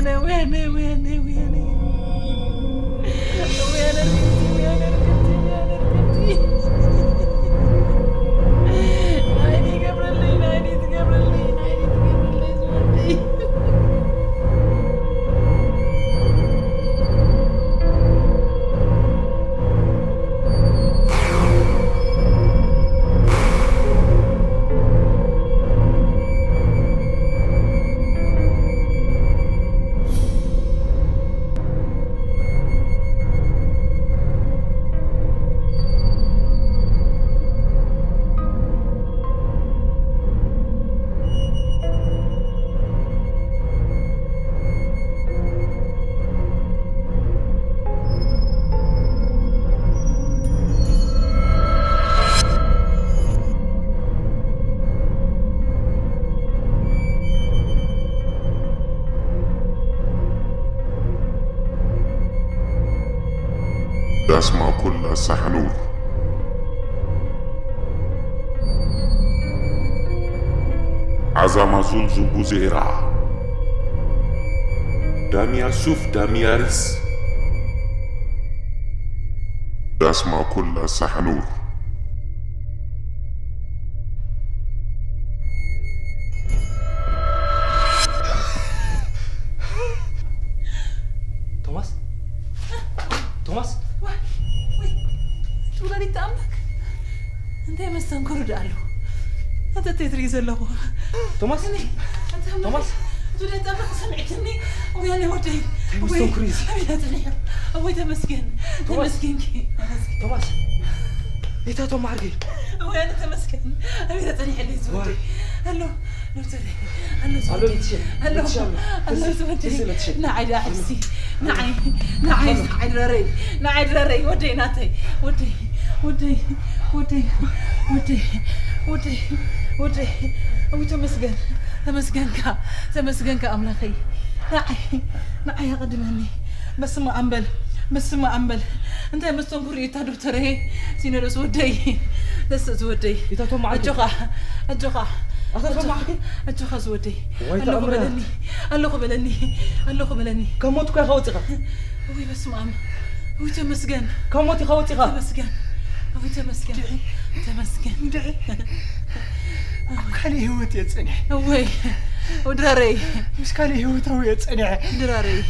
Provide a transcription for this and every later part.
ወያነ፣ ወያነ፣ ወያነ፣ ወያነ። ወያነ ርክብቲ፣ ወያነ ርክብቲ፣ ወያነ ርክብቲ። ናይኒ ገብረለይ፣ ናይኒ ትገብረለይ፣ ናይኒ ትገብረለይ ዝወደይ። ዳስማ ኩላ ሳሕኑር። ዓዛማ ዙል ዙቡ ዜራ። ዳሚያ ሱፍ ዳሚያሪስ። ዳስማ ኩላ ሳሕኑር። ቶማስ? ቶማስ? ዋይ፣ ወይ፣ እቲ ወላዲት ኣምላክ እንታይ መስተንክሩ ደኣ ኣለዉ? ኣንተ እንታይ ትርኢ ዘለኹ? ቶማስ? እኔ፣ ኣንተ ኣምላክ፣ ቶማስ? እቲ ወላዲት ኣምላክ ሰሚዕክኒ? ወይ ኣነ ወደይ፣ እንታይ ወይ፣ መስተንክሩ እዩ እዚ? ኣበይ ጸኒሑ? ኣቦይ ተመስገን፣ ቶማስ? ተመስገንኪ፣ ተመስገን። ቶማስ? ጌታቶም ማዕርገይ። ወይ ኣነ ተመስገን፣ ኣበይ ጸኒሐለይ እዚ ወደይ? ዋይ። ኣሎ፣ ዶክተር፣ ኣሎ፣ ኣሎ፣ ዝወደይ። ልትሸ፣ ኣሎ፣ ልትሸ፣ ኣሎ። ኣሎ፣ ዝወደይ። ልትሸ፣ ልትሸ። ንዓይ ደኣ ሕጂ፣ ንዓይ፣ ንዓይ፣ ኣሎ። ንዓይ ድረረይ፣ ንዓይ ድረረይ፣ ወደይ ናተይ፣ ወደይ፣ ወደይ፣ ወደይ፣ ወደይ፣ ወደይ። እው፣ ተመስገን፣ ተመስገንካ፣ ተመስገንካ ኣምላኸይ። ንዓይ፣ ንዓይ ኣቐድመኒ። በስመ ኣብ በል፣ በስመ ኣብ በል። እንታይ መስተንክር እዩ እታ ዶክተረይ? ሲኖዶስ ወደይ፣ ደስ ዝወደይ። እታ ቶም መዓልቲ። ኣጆኻ፣ ኣጆኻ። ኣታ ቶም መዓልቲ። ኣጆኻ ዝወደይ። ወይ ኣለኹ ተኣምራት። በለኒ፣ ኣለኹ በለኒ፣ ኣለኹ በለኒ። ካብ ሞት እኮ ኢኻ ወፂኻ። ወይ በስመ ኣብ። ወይ ተመስገን። ካብ ሞት ኢኻ ወፂኻ። ተመስገን። ወይ ተመስገን። ተመስገን። ኣብ ካልእ ህይወት እየ ጸኒሐ። እወይ፣ ድራረይ። ምስ ካልእ ህይወታዊ እየ ጸኒሐ። ድራረይ።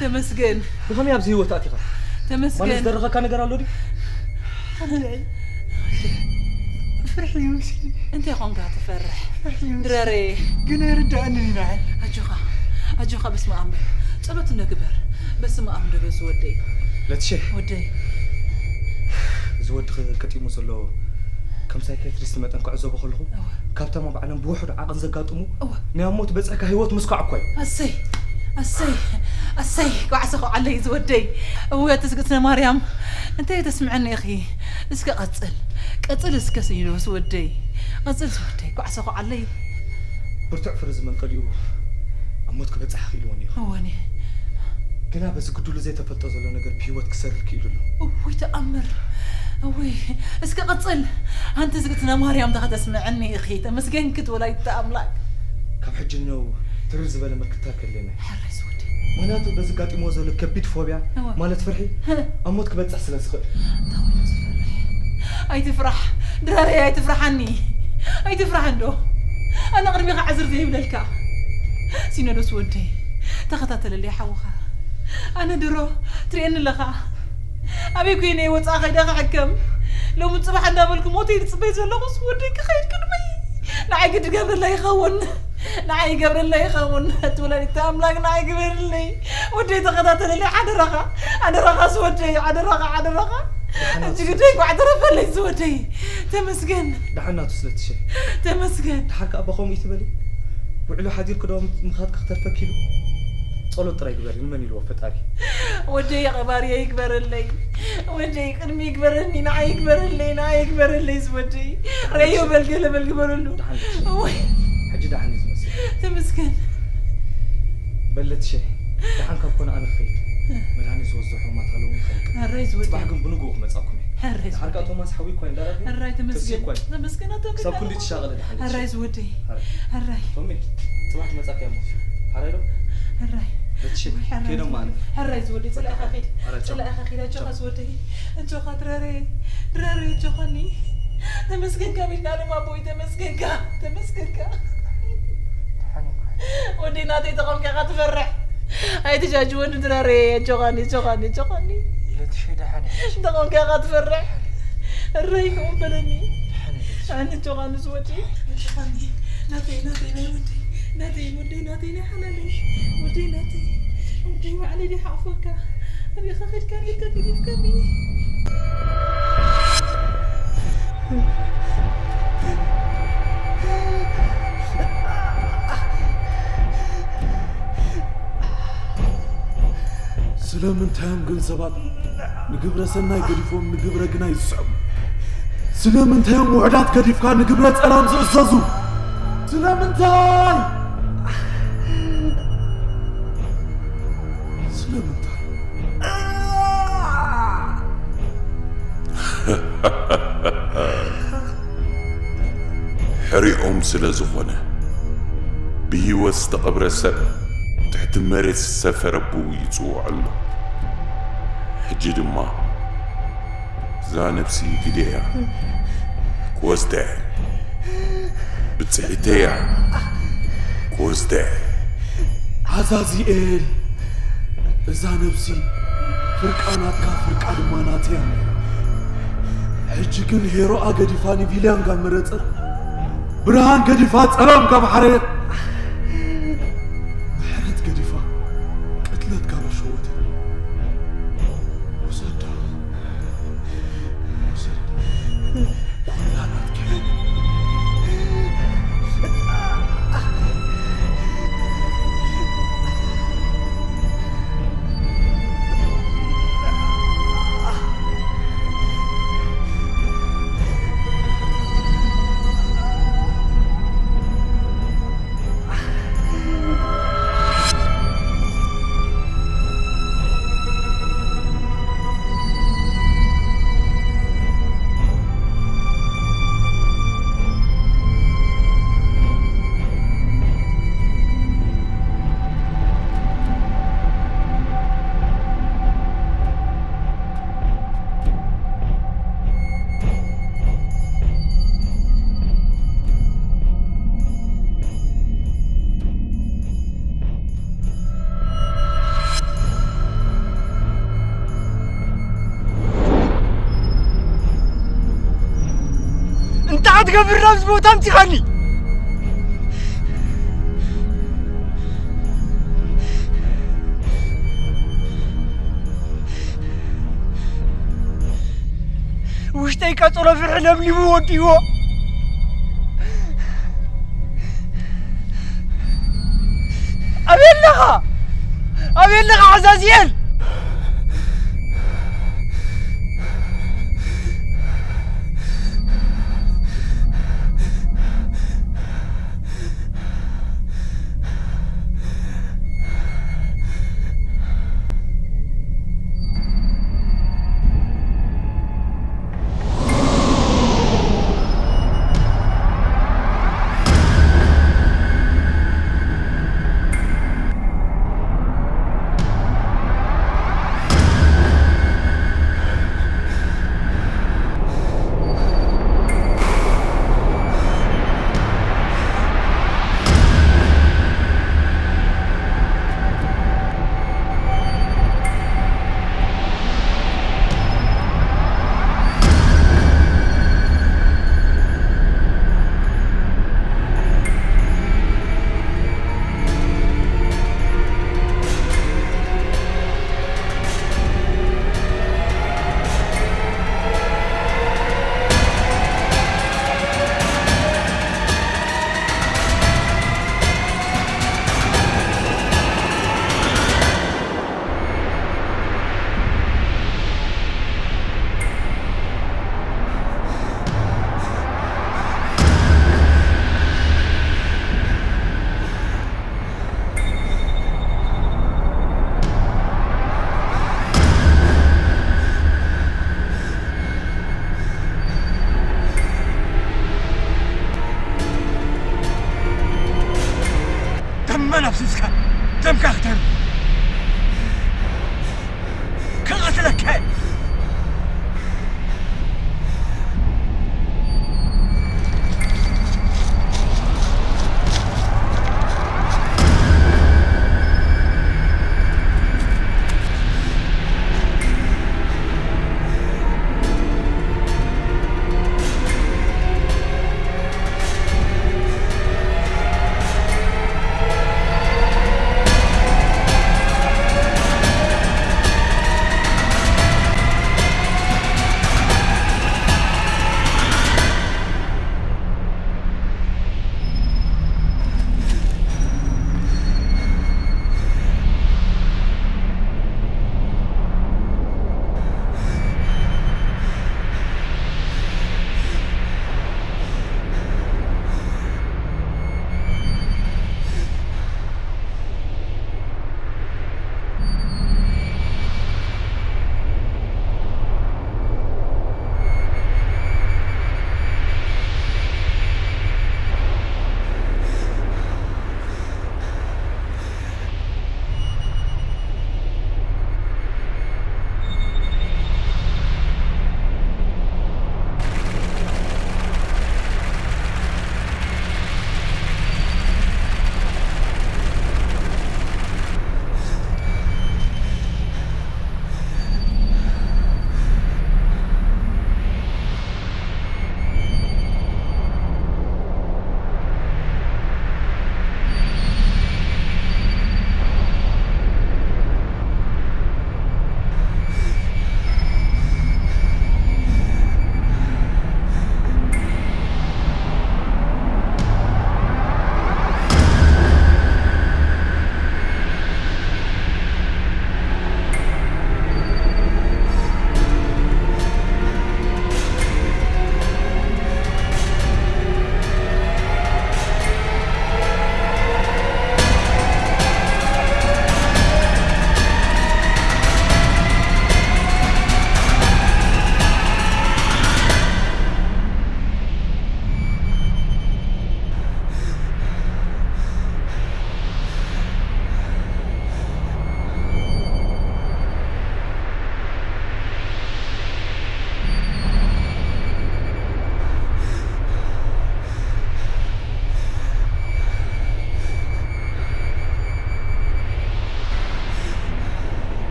ተመስገን። ብኸመይ ኣብዚ ህይወት ኣቲኻ? ተመስገን። ማለት ዝደረኸካ ነገር ኣሎ ድዩ? ሓምለይ። ፍርሒ እዩ ምስኪን። እንታይ ኾንካ ትፈርሕ? ፍርሒ እዩ ምስኪን። ድራረይ። ግን ኣይርድኣንን እዩ ንዓይ። ኣጆኻ፣ ኣጆኻ በስመ ኣብ በል። ጸሎት እንዶ ግበር። በስመ ኣብ እንዶ በል ዝወደይ። ለትሸ። ወደይ። እዚ ወዲ ገጢሙ ዘሎ ከም ሳይካትሪስት መጠን ክዕዘቦ ከለኹ፣ እወ። ካብቶም ኣብ ዓለም ብውሑድ ዓቐን ዘጋጥሙ እወ። ናይ ኣብ ሞት በጽሕካ ህይወት ምስካዕ እኮ እዩ። ኣሰይ፣ ኣሰይ፣ ኣሰይ፣ ጓዕሰ ኹዓለይ ዝወደይ። እወ፣ ትስግእትነ ማርያም፣ እንታይ ተስምዐኒ ኢኺ? እስከ ቀጽል፣ ቀጽል እስከ ስዩዶስ ወደይ። ቀጽል ዝወደይ፣ ጓዕሰ ኹዓለይ። ብርቱዕ ፍርዚ መንቀሊኡ ኣብ ሞት ክበጽሕ ክኢልዎን እዩ። እወኒ። ግና በዚ ግዱሉ ዘይተፈልጠ ዘሎ ነገር ብህይወት ክሰርር ክኢሉ ኣሎ። እውይ ተኣምር! እውይ፣ እስከ ቀጽል! ኣንቲ ዝግትነ ማርያም ዳኻ ተስምዐኒ ኢኺ፣ ተመስገንኪ እቲ ወላዲተ ኣምላክ። ካብ ሕጂ እነው ትርር ዝበለ ምክትታል ከድልየና እዩ። ሕራይ ዝወዲ። ምኽንያቱ በዚ ኣጋጢምዎ ዘሎ ከቢድ ፎብያ፣ እወ። ማለት ፍርሒ፣ ህ። ኣብ ሞት ክበጽሕ ስለ ዝኽእል። እንታይ ኮይኑ ዝፈርሕ? ኣይትፍራሕ፣ ድራረይ ኣይትፍርሓኒ። ኣይትፍራሕ እንዶ። ኣነ ቅድሚኻ ዕዝር ዘይብለልካ። ሲኖዶስ ወደይ፣ ተኸታተለለይ ሓውኻ። ኣነ ድሮ ትርእየኒ ኣለኻ። ኣበይ ኮይነ ወጻኢ ከይደ ክሕከም? ሎሚ ጽባሕ እንዳበልኩ ሞተይ ዝጽበይ ዘለኹስ ወደይ ክኸይድ ቅድመይ። ንዓይ ግዲ ገብረለይ ይኸውን። ንዓይ ይገብረለይ ይኸውን። እቲ ወላዲተ ኣምላክ ንዓይ ግበርለይ። ወደይ ተኸታተለለይ ሓደራኻ። ሓደራኻስ ወደይ፣ ሓደራኻ፣ ሓደራኻ። ደሓን ሕጂ ኣትስለ ግደይ ጓዕ ተረፈለይ ዝወደይ። ተመስገን። ደሓን ናቱ ስለ ትሸ። ተመስገን። ደሓር ከኣ ኣባ ከምኡ ይትበሊ። ውዕሎ ሓዲርኪ ዶ ምኻድኪ ክተርፈኪ ኢሉ? ጸሎት ጥራይ ግበሪ፣ ንመን ኢልዎ ፈጣሪ? ወደይ ቀባርየ ይግበረለይ። ወደይ ቅድሚ ይግበረኒ፣ ንዓይ ይግበረለይ፣ ንዓይ ይግበረለይ ዝወደይ። ደሓን ረዮ ትሸ። በል ገለ በል ግበረሉ። ደሓን ትሸ። ወይ። ሕጂ ደሓን እዩ ዝመስል። ተመስገን። በል ለትሸ፣ ደሓን ካብ ኮነ ኣነ ክኸይድ። መድሃኒት ዝወስዶ ሕሙማት ኣለዉ ንፈልጥ። ኣረይ ዝወደይ። ጽባሕ ግን ብንግኡ ክመጻኩም እየ። ኣረይ ደሓር ከኣ ዝወደይ። ቶማስ ሓዊ እኳ እንዳረኣኹ ኣራይ ተስይ ተመስገን። እኳ እዩ። ተመስገን ኣቶ ክሳብ ክንዲ ገዳም። ትሻቐለ ደሓን ኣራይ ለትሸ። ዝወደይ። ኣረ። ኣራይ። ቶሚ፣ ጽባሕ ክመጻካ እየ እሞ። ሓራይ ዶ? ኣራይ። እሺ፣ ኬዶ ማለት። ሕራይ ዝወደይ፣ ጽላኢኻ ኪድ። ኧረ ቻው። ጽላኢኻ ኪድ፣ ኣጆኻ ቻው። ዝወደይ። ኣጆኻ ድረረይ፣ ድረረይ፣ ኣጆኻኒ። ተመስገንካ፣ ሚድና ደማ ኣቦይ፣ ተመስገንካ፣ ተመስገንካ። ወደይ ናተይ ተኾንካ ኢኻ ትፈርሕ። ኣይትጃጅወኒ ድረረይ፣ ኣጆኻኒ፣ ኣጆኻኒ፣ ኣጆኻኒ። ኢለ ትሸዳ ሓደ። ተኾንካ ኢኻ ትፈርሕ። ሕራይ ከምኡ በለኒ። ኣነ ኣጆኻኒ ዝወደይ። ኣጆኻኒ። ናተይ፣ ናተይ፣ ናይ ወደይ። ናተይ ወደይ፣ ናተይ፣ ናይ ሓላለይ ወደይ፣ ናተይ ወደይ፣ ባዕለይ ድየ ሓቕፈካ? ኣበይካ ከድካ፣ ኣበይካ ገዲፍካኒ? ስለምንታይ እዮም ግን ሰባት ንግብረ ሰናይ ገዲፎም ንግብረ ግናይ ዝስዕቡ? ስለምንታይ እዮም ውሑዳት ገዲፍካ ንግብረ ጸላም ዝእዘዙ? ስለምንታይ? ስለምንታይ? ሕሪኦም ስለ ዝኾነ፣ ብህይወት ዝተቐብረ ሰብ ትሕቲ መሬት ዝሰፈረ ብኡ ይጽውዖ ኣሎ። ሕጂ ድማ፣ እዛ ነብሲ ግደያ፣ ክወስደ፣ ብጽሒተያ፣ ክወስደ። ኣዛዚኤል፣ እዛ ነብሲ ፍርቃ ናትካ፣ ፍርቃ ድማ ናተያ ነይራ። ሕጂ ግን ሄሮኣ ገዲፋ ንቪልያም ጋብ መረጸት፣ ብርሃን ገዲፋ ጸላም ጋብ ሓረየት፣ ምሕረት ገዲፋ ቅትለት ጋብ ኣሸወተት። ውሰዳ፣ ውሰዳ። ኩላ ናትካ። እንታይ ክትገብር ናብዚ ቦታ ኣምጺኻኒ? ውሽጠይ ቀጸሎ ፍርሒ ለምሊሙ ወዲእዎ። ኣበይ ኣለኻ? ኣበይ ኣለኻ ዓዛዚኤል? ደመን ኣፍሲስካ ደምካ ክተርፍ። ትለከ።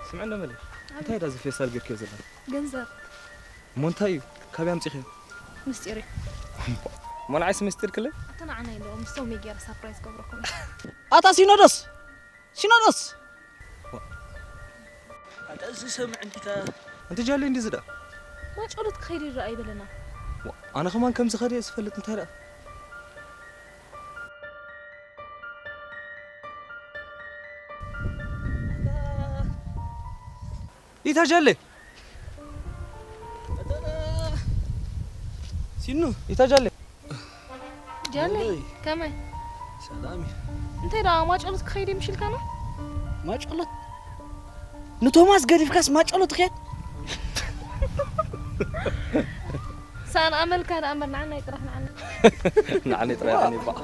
ስምዒ እንዶ መለይ፣ እንታይ ዳ እዚ ፌስታል ገይርክዮ ዘላ? ገንዘብ። እሞ እንታይ እዩ? ካበይ ኣምጺኽዮ? ምስጢር እዩ። እሞ ንዓይስ ምስጢር ክለ? ኣታ ንዓና ኢለዎ፣ ምስቶም ሜጌራ ሳፕራይዝ ገብረኩም። ኣታ ሲኖዶስ! ሲኖዶስ! ኣታ እዚ ሰምዕ እንዲታ። ኣንቲ ጃሌ እንዲ ዝዳ? ማጨሎት ክኸይድ ይረኣ ይበለና። ዋ፣ ኣነ ከማን ከም ዝኸደ እየ ዝፈልጥ፣ እንታይ ደኣ? ኢታ ጃሌ! ሲኑ! ኢታ ጃሌ! ጃሌ፣ ኦይ። ከመይ? ሰላም እዩ። እንታይ ደኣ ማጨሎት ክኸይድ እዩ ምሽልካና? ማጨሎት? ንቶማስ ገዲፍካስ ማጨሎት ትኸድ? ሳን ኣመልካ ደኣ እምበር ንዓና ይጥራሕ ንዓና። ንዓና ይጥራሕ ይባዕ።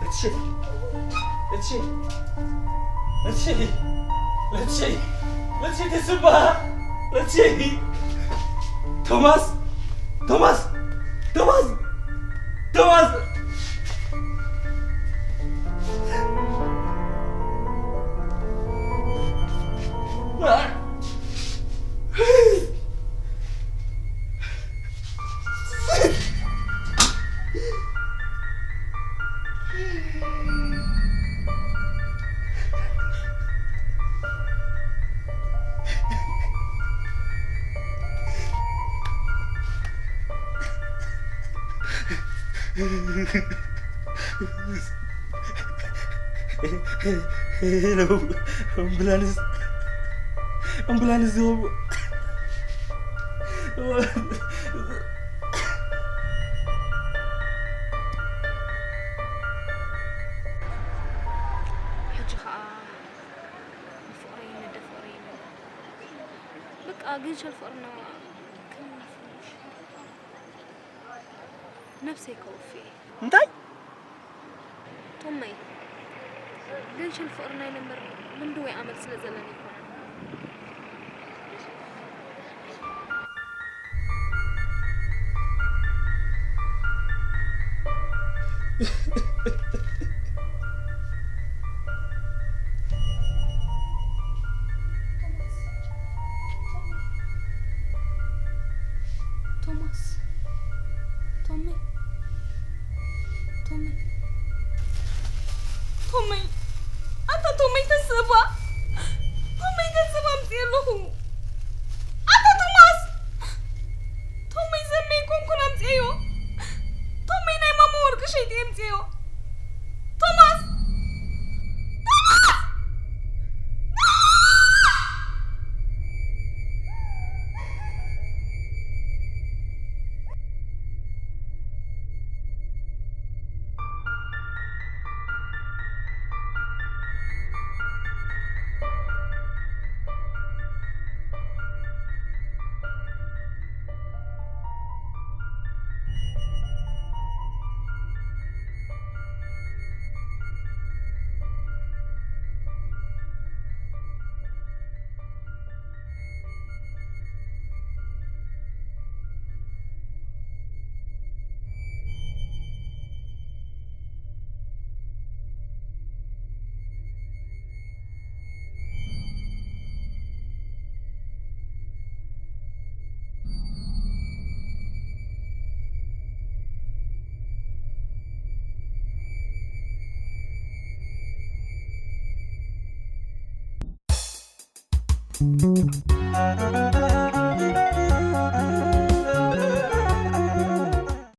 እሺ፣ እሺ፣ እሺ፣ እሺ፣ እሺ፣ ተስፋ፣ እሺ፣ ቶማስ፣ ቶማስ፣ ቶማስ፣ ቶማስ። ሄሎ፣ ኣምቡላንስ፣ ኣምቡላንስ ዝህቡ። ሕጂ ኸኣ ንፍቕረይ ነደ ፍቕረይ ንብል። በቃ ግን ሸል ፍቕርና ከም ነፍንሽ። ነብሰይ ከውፊ። እንታይ? ቶመይ፣ ግን ሽል ፍቕርና ኢለ እምበር ልምዲ ወይ ኣመል ስለ ዘለኒ ኣይኮነን። ቶማስ፣ ቶመይ፣ ቶመይ፣ ቶመይ፣ ኣታ ቶመይ ተስእባ፣ ቶመይ ገንዘብ ኣምፅእ ኣለኹ። ኣታ ቶማስ፣ ቶመይ ዘመይ ኮንኩን ኣምፅኤዮ። ቶመይ ናይ ማማ ወርቂ ሸይጠ ኣምፅኤዮ። ቶማስ! ቶማስ!